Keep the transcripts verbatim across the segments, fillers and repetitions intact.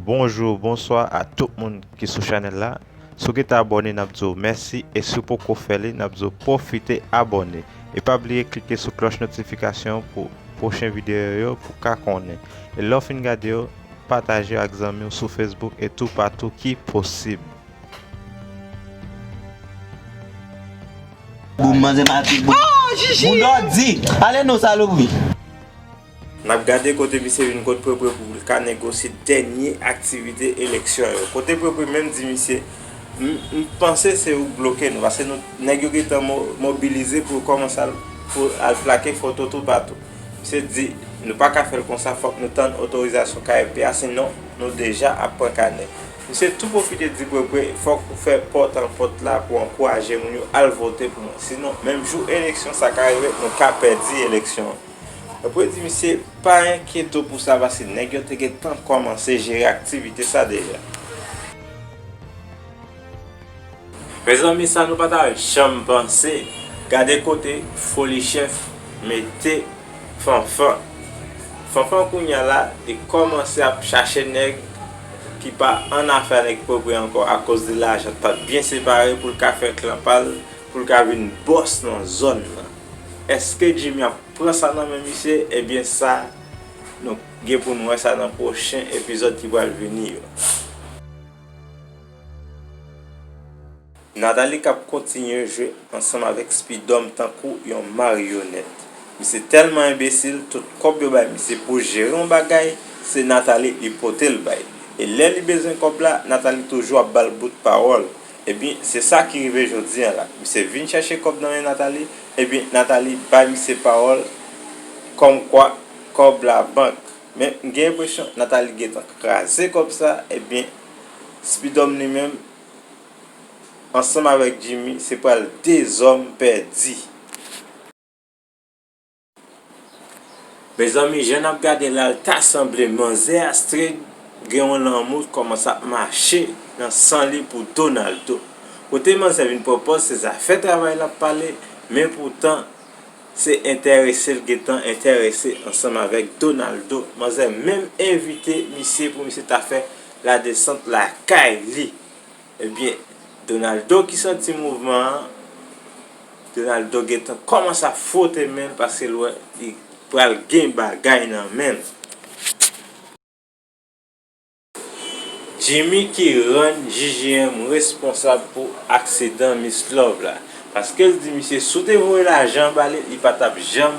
Bonjou, bonswa a tout moun ki sou chanèl la. Si w gentan abòne, n ap di w mèsi, e si w poko fè li, n ap di w pwofite abòne. E pa bliye klike sou klòch notifikasyon pou pwochen videyo yo pou w ka konnen. E lè w fin gade yo, pataje yo ak zanmi w sou Facebook e toupatou ki posib. Boum, manzè matik, boum. Oh, Jiji! Boudò di, ale non, salopri. N ap gade kote misye vin kot Pwepwe pou l ka negosye dènye aktivite eleksyon yo. Kote Pwepwe menm di misye, "M, m panse se ou k bloke nou, paske nou, nèg yo gentan mo-, mobilize pou yo kòmanse al, pou al plake foto toupatou." Misye di, "Nou pa ka fè l konsa, fòk nou tann otorizasyon K M P a, sinon nou deja ap pran kanè." Misye tou pwofite di Pwepwe, "Fòk ou fè pòt an pòt la pou ankouraje moun yo al vote pou mwen. Sinon, menm jou eleksyon sa ka rive, nou ka pèdi eleksyon an." Pwepwe di misye, "Pa enkyete w pou sa, paske nèg yo te gentan kòmanse jere aktivite sa deja." Mezanmi, sa nou pa ta janm panse. Gade kote Foli Chèf mete Fanfan. Fanfan kounye a la, li kòmanse ap chache nèg ki pa annafè avèk Pwepwe ankò, akoz de lajan t ap byen separe pou l ka fè klan pa l, pou l ka vin bòs nan zòn nan. Èske Jimmy ap pran sa nan men misye? Ebyen, sa, nou gen pou n wè sa nan pwochen epizòd ki pral vini yo. Nathalie k ap kontinye jwe ansanm avèk Spidòm tankou yon maryonèt. Misye tèlman enbesil, tout kòb yo bay misye pou jere yon bagay, se Nathalie li pote l bay. E lè li bezwen kòb la, Nathalie toujou ap ba l bout pawòl. Ebyen, se sa ki rive jodi a la. Misye vin chèche kòb nan men Nathalie, ebyen, Nathalie bay misye pawòl kòmkwa kòb la bank. Men, m gen enpresyon Nathalie gentan kraze kòb sa, ebyen, Spidòm li menm, ansanm avèk Jimmy, se pral de zòm pèdi. Mezanmi, jan n ap gade la, l ta sanble manzè Astrid gen yon lanmou k kòmanse ap mache nan san li pou Donaldo. Kote manzè vin pran pòz, se zafè travay l ap pale, men poutan, se enterese l gentan enterese ansanm avèk Donaldo. Manzè menm envite misye pou misye ta fè ladesant lakay li. Ebyen, Donaldo ki santi mouvman an, Donaldo gentan kòmanse ap fwote men l paske l wè li pral gen bagay nan men l. Jimmy ki rann J J M responsab pou aksidan Miss Love la. Paske l di misye, "Si w te voye lajan ba li, li pa t ap janm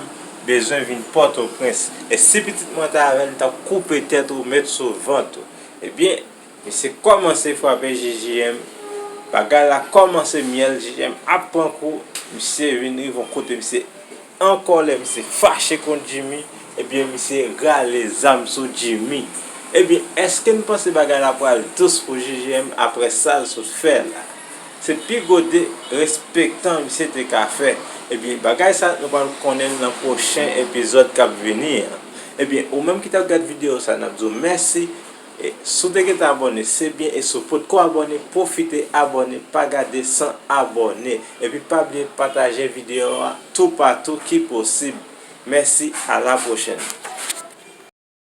bezwen vin Pòtoprens. E si pitit mwen ta avè l, m t ap koupe tèt ou, met sou vant ou." Ebyen, misye kòmanse frape J J M. Bagay la kòmanse myèl, J J M ap pran kou. Misye vin rive yon kote, misye an kòlè, misye fache kont Jimmy. Ebyen, misye rale zam sou Jimmy. Ebyen, èske n panse bagay la pral dous pou J J M apre sa l sot fè la? Se pi gwo derespektan misye te ka fè. Ebyen, bagay sa, nou pral konnen l nan pwochen epizòd k ap vini an. Ebyen, ou menm ki t ap gad videyo sa, n ap di w mèsi. E si w te gentan abòne, se byen. E si w potko abòne, pwofite abòne, pa gade san abòne. Epi pa bliye pataje videyo a toupatou ki posib. Mèsi, a la pwochèn.